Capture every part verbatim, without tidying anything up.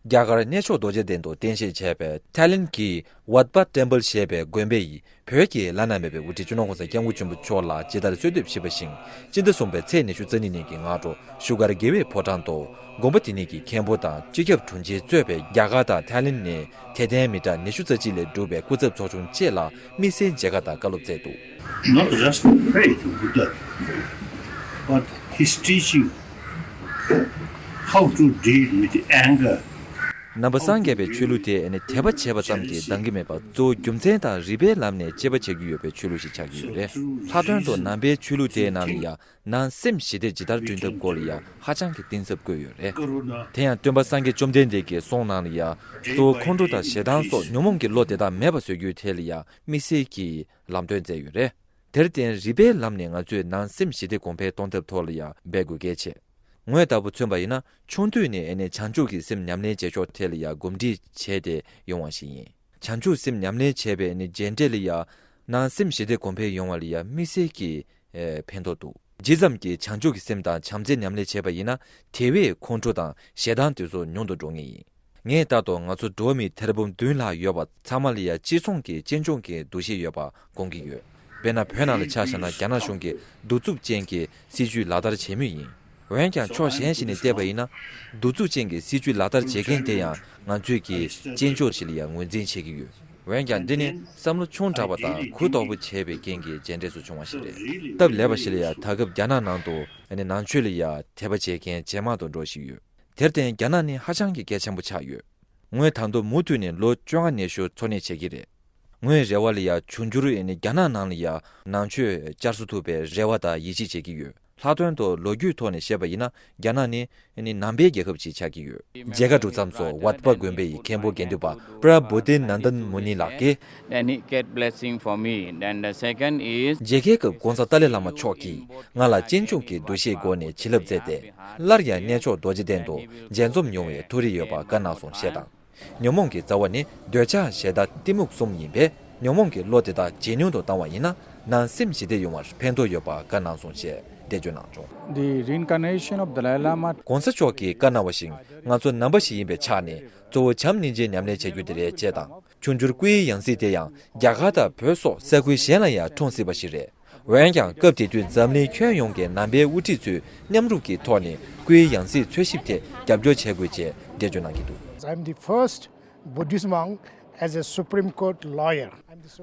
རྒྱ་གར་གནས་མཆོག་རྡོ་རྗེ་གདན་དུ་རྟེན་གཞི་བྱས་པའི་ཐའི་ལེན་གྱི་ཝཱད་པ་ཊེམ་པལ་ཞེས་པའི་དགོན་པ་ཡི་བོད་ཀྱི་བླ་ན་མེད་པའི་དབུ་ཁྲིད་སྤྱི་ནོར་༸གོང་ས་༸སྐྱབས་མགོན་ཆེན་པོ་མཆོག་ལ་ཇི་ལྟར་གསོལ་འདེབས་ཞུས་པ་བཞིན། སྤྱི་ཟླ་གསུམ་པའི་ཚེས་ཉི་ཤུ་རྩ་གཉིས་ཉིན་གྱི་སྔ་དྲོ་བཞུགས་སྒར་དགེ་བའི་ཕོ་བྲང་དུ་དགོན་པ་དེ་ཉིད་ཀྱི་མཁན་པོ་དང་སྤྱི་ཁྱབ་དྲུང་ཆེ་གཙོས་པའི་རྒྱ་གར་དང་ཐའི་ལེན་ནས་དད་ལྡན་མི་གྲངས་ཉི་ཤུ་རྩ་གཅིག་ལས་གྲུབ་པའི་སྐུ་ཚབ་ཚོགས་ཆུང་བཅས་ལ་དམིགས་བསལ་མཇལ་ཁ་དང་བཀའ་སློབ་སྩལ་འདུག Not just to pray to Buddha, but his teaching, how to deal with anger. ནང་པ་སངས་རྒྱས་པའི་ཆོས་ལུགས་དེ་ནི་དད་པ་བྱས་པ་ཙམ་གྱིས་འདང་གི་མེད་པར་གཙོ་བོ་རྒྱུ་མཚན་དང་རིགས་པའི་ལམ་ནས་དཔྱད་པ་བྱེད་ཀྱི་ཡོད་པའི་ཆོས་ལུགས་ཤིག་ཆགས་ཀྱི་ཡོད་རེད། ལྷག་དོན་དུ་ནང་པའི་ཆོས་ལུགས་དེའི་ནང་ལ་ཡང་ནང་སེམས་ཞི་བདེ་ཇི་ལྟར་བསྐྲུན་ཐབས་སྐོར་ལ་ཡང་ཧ་ཅང་གི་གཏིང་ཟབ་བཀོད་ཡོད་རེད། དེ་ཡང་སྟོན་པ་སངས་རྒྱས་བཅོམ་ལྡན་འདས་ཀྱི་གསུང་ནང་ལ་ཡང་གཙོ་བོ་ཁོང་ཁྲོ་དང་ཞེ་སྡང་སོགས་ཉོན་མོངས་ཀྱི་བློ་དེ་དག་མེད་པར་བཟོ་རྒྱུའི་ཐད་ལ་ཡང་དམིགས་བསལ་གྱི་ལམ་སྟོན་མཛད་ཡོད་རེད། དེར་བརྟེན་རིགས་པའི་ལམ་ནས་ང་ཚོས་ནང་སེམས་ཞི་བདེ་གོང་འཕེལ་གཏོང་ཐབས་ཐོག་ལ་ཡང་འབད་དགོས་གལ་ཆེ། ངོས་ལྟ་བུ་མཚོན་པ་ཡིན་ན་ཆུང་དུས་ནས་ཨེ་ནས་བྱང་ཆུབ་ཀྱི་སེམས་ཉམས་ལེན་བྱེད་ཕྱོགས་ཐད་ལ་ཡང་གོམས་འདྲིས་བྱས་ཏེ་ཡོང་བ་ཞིག་ཡིན། བྱང་ཆུབ་སེམས་ཉམས་ལེན་བྱས་པའི་ཨེ་ནས་རྗེས་འབྲས་ལ་ཡང་ནང་སེམས་ཞི་བདེ་གོང་འཕེལ་ཡོང་བ་ལ་ཡང་དམིགས་བསལ་གྱི་ཨེ་ཕན་ཐོགས་འདུག་ཇི་ཙམ་གྱིས་བྱང་ཆུབ་ཀྱི་སེམས་དང་བྱམས་བརྩེ་ཉམས་ལེན་བྱས་པ་ཡིན་ན་དེ་བས་ཁོང་ཁྲོ་དང་ཞེ་སྡང་དེ་ཚོ་ཉུང་དུ་འགྲོ་ངེས་ཡིན། ངས་ལྟ་དུས་ང་ཚོ་འགྲོ་བ་མི་ཐེར་འབུམ་བདུན་ལྷག་ཡོད་པ་ཚང་མ་ལ་ཡང་གཅིག་མཚུངས་ཀྱི་གཅེན་གཅུང་གི་འདུ་ཤེས་ཡོད་པ་དགོངས་ཀྱི་ཡོད། དཔེར་ན་བོད་ནང་ལ་ཆ་བཞག་ན་རྒྱ་ནག་གཞུང་གིས་གདུག་རྩུབ་ཅན་གྱི་སྲིད་བྱུས་ལག་བསྟར་བྱེད་མུས་ཡིན། འོན་ཀྱང་ཕྱོགས་གཞན་ཞིག་ནས་བལྟས་པ་ཡིན་ན། གདུག་རྩུབ་ཅན་གྱི་སྲིད་བྱུས་ལག་བསྟར་བྱེད་མཁན་དེ་ཡང་ང་ཚོས་ཀྱི་གཅེན་གཅུང་ཞིག་ལ་ཡང་ངོས་འཛིན་བྱེད་ཀྱི་ཡོད། འོན་ཀྱང་འདི་ནི་བསམ་བློ་ཆུང་དྲགས་པ་དང་གུ་དོག་པོ་བྱས་པའི་རྐྱེན་གྱིས་རྗེས་འབྲས་སུ་བྱུང་བ་ཞིག་རེད། སྟབས་ལེགས་པ་ཞིག་ལ་ཡང་ད་སྐབས་རྒྱ་ནག་ནང་དུ་ནང་ཆོས་ལ་ཡང་དད་པ་བྱེད་མཁན་ཇེ་མང་དུ་འགྲོ་བཞིན་ཡོད། དེར་བརྟེན་རྒྱ་ནག་ནི་ཧ་ཅང་གི་གལ་ཆེན་པོ་ཆགས་ཡོད། ངོས་ད་དུང་མུ་མཐུད་ནས་ལོ་བཅོ་ལྔ་ནང་བཞིན་འཚོ་གནས་བྱེད་ཀྱི་རེད། ངོས་རེ་བ་ལ་ཡང་འབྱུང་འགྱུར་ཨེ་ནི་རྒྱ་ནག་ནང་ལ་ཡང་ནང་ཆོས་བསྐྱར་གསོ་ཐུབ་པའི་རེ་བ་དང་ཡིད་ཆེས་བྱེད་ཀྱི་ཡོད། ལྷག་དོན་དུ་ལོ་རྒྱུས་ཐོག་ནས་བཤད་པ་ཡིན་ན་རྒྱ་ནག་ནི་ཨེ་ནི་ནང་པའི་རྒྱལ་ཁབ་ཅིག་ཆགས་ཀྱི་ཡོད། མཇལ་ཁ་གྲུབ་མཚམས་སུ་ཝཱད་པ་དགོན་པའི་མཁན་པོ་དགེ་འདུན་པ་པྲ་བུ་དྷི་ནན་དན་མུ་ནི་ལགས་ཀྱིས། Then he get blessing for me. Then the second is མཇལ་ཁའི་སྐབས་༸གོང་ས་ཏཱ་ལའི་བླ་མ་མཆོག་གིས་ང་ལ་གཅེན་གཅུང་གི་འདུ་ཤེས་སྒོ་ནས་བྱིན་རླབས་སྩལ་ཏེ། སླར་ཡང་གནས་མཆོག་རྡོ་རྗེ་གདན་དུ་མཇལ་འཛོམས་ཡོང་བའི་ཐུགས་རེ་ཡོད་པ་བཀའ་གནང་སོང་ཞེས་དང་། ཉོན་མོངས་ཀྱི་རྩ་བ་ནི་འདོད་ཆགས་ཞེ་སྡང་གཏི་མུག་གསུམ་ཡིན་པས། ཉོན་མོངས་ཀྱི་བློ་དེ་དག་ཇེ་ཉུང་དུ་བཏང་བ་ཡིན་ན་ནང་སེམས་ཞི་བདེ་ཡོང་བར་ཕན་ཐོགས་ཡོད་པ་བཀའ་གནང་སོང་ཞེས་འགྲེལ་བརྗོད་གནང་བྱུང་། The reincarnation of Dalai Lama. ༸གོང་ས་མཆོག་གིས་བཀའ་གནང་བ་བཞིན་ང་ཚོ་ནང་པ་ཞིག་ཡིན་པའི་ཆ་ནས་གཙོ་བོ་བྱམས་སྙིང་རྗེ་ཉམས་ལེན་བྱ་རྒྱུ་དེ་རེད་ཅེས་དང་། འབྱུང་འགྱུར་སྐུའི་ཡང་སྲིད་དེ་ཡང་རྒྱ་གར་དང་བོད་སོགས་ས་ཁུལ་གཞན་ལ་ཡང་འཁྲུངས་སྲིད་པ་ཞིག་རེད། འོན་ཀྱང་སྐབས་དེ་དུས་འཛམ་གླིང་ཁྱོན་ཡོངས་ཀྱི་ནང་པའི་དབུ་ཁྲིད་ཚོས་མཉམ་རུབ་ཀྱི་ཐོག་ནས་སྐུའི་ཡང་སྲིད་འཚོལ་ཞིབ་ཐད་རྒྱབ་སྐྱོར་བྱེད་དགོས་ཅེས་འགྲེལ་བརྗོད་གནང་གི་འདུག I am the first Buddhist monk as a Supreme Court lawyer.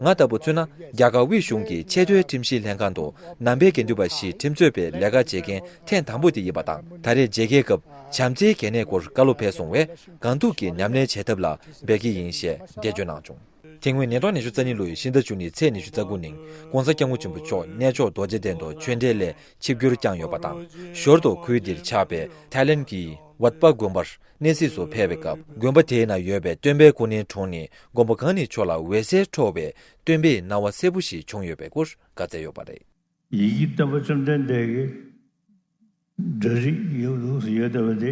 ང་ལྟ་བུ་མཚོན་ན་རྒྱ་གར་དབུས་གཞུང་གི་ཆེས་མཐོའི་ཁྲིམས་ཞིབ་ལྷན་ཁང་དུ་ནང་པའི་དགེ་འདུན་པ་ཞིག་ཁྲིམས་རྩོད་པའི་ལས་ཀ་བྱེད་མཁན་ཐེངས་དང་པོ་དེ་ཡིན་པ་དང་། ད་རེས་མཇལ་ཁའི་སྐབས་བྱམས་བརྩེའི་གལ་གནད་སྐོར་བཀའ་སློབ་ཕེབས་སོང་བས་གང་ཐུབ་ཀྱིས་ཉམས་ལེན་བྱེད་ཐབས་ལ་འབད་ཀྱི་ཡིན་ཞེས་འགྲེལ་བརྗོད་གནང་བྱུང་། དེ་སྔོན་ཉིས་སྟོང་ཉི་ཤུ་རྩ་གཉིས་ལོའི་ཕྱི་ཟླ་བཅུ་གཉིས་ཚེས་ཉི་ཤུ་རྩ་དགུ་ཉིན་༸གོང་ས་༸སྐྱབས་མགོན་ཆེན་པོ་མཆོག་གནས་མཆོག་རྡོ་རྗེ་གདན་དུ་ཆོས་འབྲེལ་སླད་ཆིབས་བསྒྱུར་བསྐྱངས་ཡོད་པ་དང་། ཞོར་དུ་ཁུལ་འདིར་ཆགས་པའི་ཐའི་ལེན་གྱི་ཝཱད་པ་དགོན་པར་གནས་གཟིགས་སུ་ཕེབས་པའི་སྐབས་དགོན་པ་དེའི་ནང་ཡོད་པའི་སྟོན་པའི་སྐུ་བརྙན་དྲུང་ནས་དགོན་པ་གང་ནས་མཆོག་ལ་འོད་ཟེར་འཕྲོ་བའི་སྟོན་པའི་སྣང་བ་གསལ་པོ་ཞིག་བྱུང་ཡོད་པའི་སྐོར་བཀའ་སྩལ་ཡོད་པ་རེད། ཡི་གེ་སྟོན་པ་བཅོམ་ལྡན་འདས་ཀྱི་འདྲ་རིས་ཡོད་འདུག་ཟེར་ཡོད་བསྡད་པ་དེ།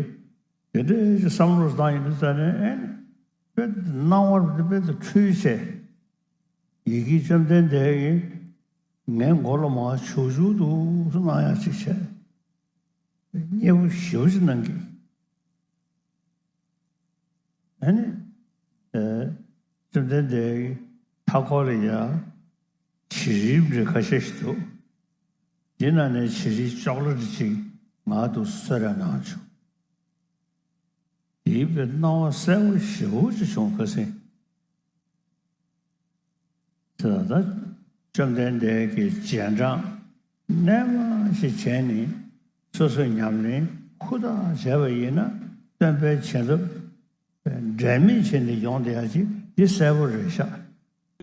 དེ་འདྲའི་བསམ་བློ་བཏང་ཡིན་ཙང་ནས་ཨེ་ནི་དཔེ་སྣང་བ་དཔེ་དུ་འཁྲུལ་བྱས། ཡི་གེ་བཅོམ་ལྡན་འདས་ཀྱིས་ངའི་མགོ་ལ་མར་བྱུག་བྱུག་འདུག་སེ་གནང་ཡག་ཅིག་བྱས། མཉེས་པོ་ཞེ་པོ་ཅིག་གནང་གི། ཨ་ནི། ཨེ། བཅོམ་ལྡན་འདས་ཀྱི་མཐའ་འཁོར་ལ་ཡ། བྱི་རིལ་འདྲ་ཁ་ཤས་ཤིག་འདུག་འདི་ནང་ནས་བྱི་རིལ་ཅོག་ལེ་འདྲ་ཅིག་ང་ལ་གསོལ་རས་གནང་བྱུང་། དེའི་དཔེ་སྣང་བ་གསལ་པོ་ཞེ་པོ་ཅིག་བྱུང་། ཁ་སང་། དེ་ལ་ད་བཅོམ་ལྡན་འདས་ཀྱི་རྗེས་འབྲང་རྣལ་མ་ཞིག་བྱས་ནས་སོ་སོའི་ཉམས་ལེན་ཧུར་ཐག་བྱས་པ་ཡིན་ན་སྟོན་པའི་བྱིན་རླབས་འབྲལ་མེད་བྱས་ནས་ཡོང་བསྡད་ཡག་ཅིག་འདི་གསལ་པོ་རེད་ཤག་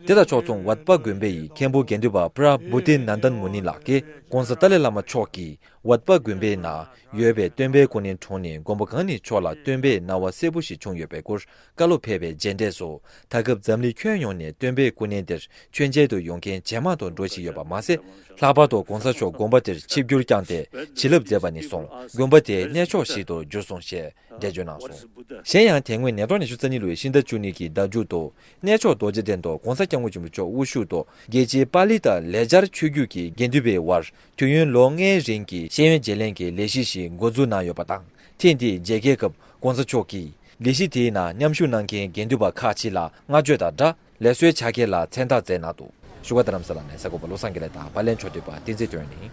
དེ་དང་ཕྱོགས་མཚུངས་ཝཱད་པ་དགོན་པའི་མཁན་པོ་དགེ་འདུན་པ་པྲ་བུ་དྷི་ནན་དན་མུ་ནི་ལགས་ཀྱིས་༸གོང་ས་ཏཱ་ལའི་བླ་མ་མཆོག་གིས་ཝཱད་པ་དགོན་པའི་ནང་ཡོད་པའི་སྟོན་པའི་སྐུ་བརྙན་དྲུང་ནས་དགོན་པ་གང་ནས་མཆོག་ལ་སྟོན་པའི་སྣང་བ་གསལ་པོ་ཞིག་བྱུང་ཡོད་པའི་སྐོར་བཀའ་སློབ་ཕེབས་པའི་རྗེས་འབྲས་སུ། ད་སྐབས་འཛམ་གླིང་ཁྱོན་ཡོངས་ནས་སྟོན་པའི་སྐུ་བརྙན་དེར་མཆོད་མཇལ་དུ་ཡོང་མཁན་ཇེ་མང་དུ་འགྲོ་བཞིན་ཡོད་པ་མ་ཟད། ལྷག་པར་དུ་༸གོང་ས་མཆོག་དགོན་པ་དེར་ཆིབས་བསྒྱུར་བསྐྱངས་ཏེ་བྱིན་རླབས་མཛད་པ་ནས་བཟུང་དགོན་པ་དེ་གནས་མཆོག་ཞིག་ཏུ་གྱུར་སོང་ཞེས་འགྲེལ་བརྗོད་གནང་སོང་། གཞན་ཡང་དེ་སྔོན་ཉིས་སྟོང་ཉི་ཤུ་རྩ་གཉིས་ལོའི་ཕྱི་ཟླ་བཅུ་གཉིས་ཀྱི་ཟླ་མཇུག་ཏུ་གནས་མཆོག་རྡོ་རྗེ་གདན་དུ་༸གོང་ས་༸སྐྱབས་མགོན་ཆེན་པོ་མཆོག་དབུ་བཞུགས་ཐོག་རྒྱལ་སྤྱིའི་པཱ་ལི་དང་ལེགས་སྦྱར་ཆོས་བརྒྱུད་ཀྱི་དགེ་འདུན་པའི་དབར་དུས་ཡུན་ལོ་ལྔའི་རིང་གི་ཤེས་ཡོན་བརྗེ་ལེན་གྱི་ལས་གཞི་ཞིག་འགོ་འཛུགས་གནང་ཡོད་པ་དང་། ཐེངས་འདིའི་མཇལ་ཁའི་སྐབས་༸གོང་ས་མཆོག་གིས་ ལས་གཞི་དེའི་ནང་མཉམ་ཞུགས་གནང་མཁན་འགན་འདུས་པ་ཁག་ཅིག་ལ་བསྔགས་བརྗོད་དང་སྦྲགས་ལས་བཟོའི་ཕྱག་འཁྱེར་ལ་མཚན་རྟགས་སྩལ་གནང་འདུག་བཞུགས་སྒར་རྡ་རམ་ས་ལ་ནས་གསར་འགོད་པ་བློ་བཟང་དགེ་ལེགས་དང་པར་ལེན་ཕྱོགས་བསྡུས་པ་བསྟན་འཛིན་དོན་ཡིན།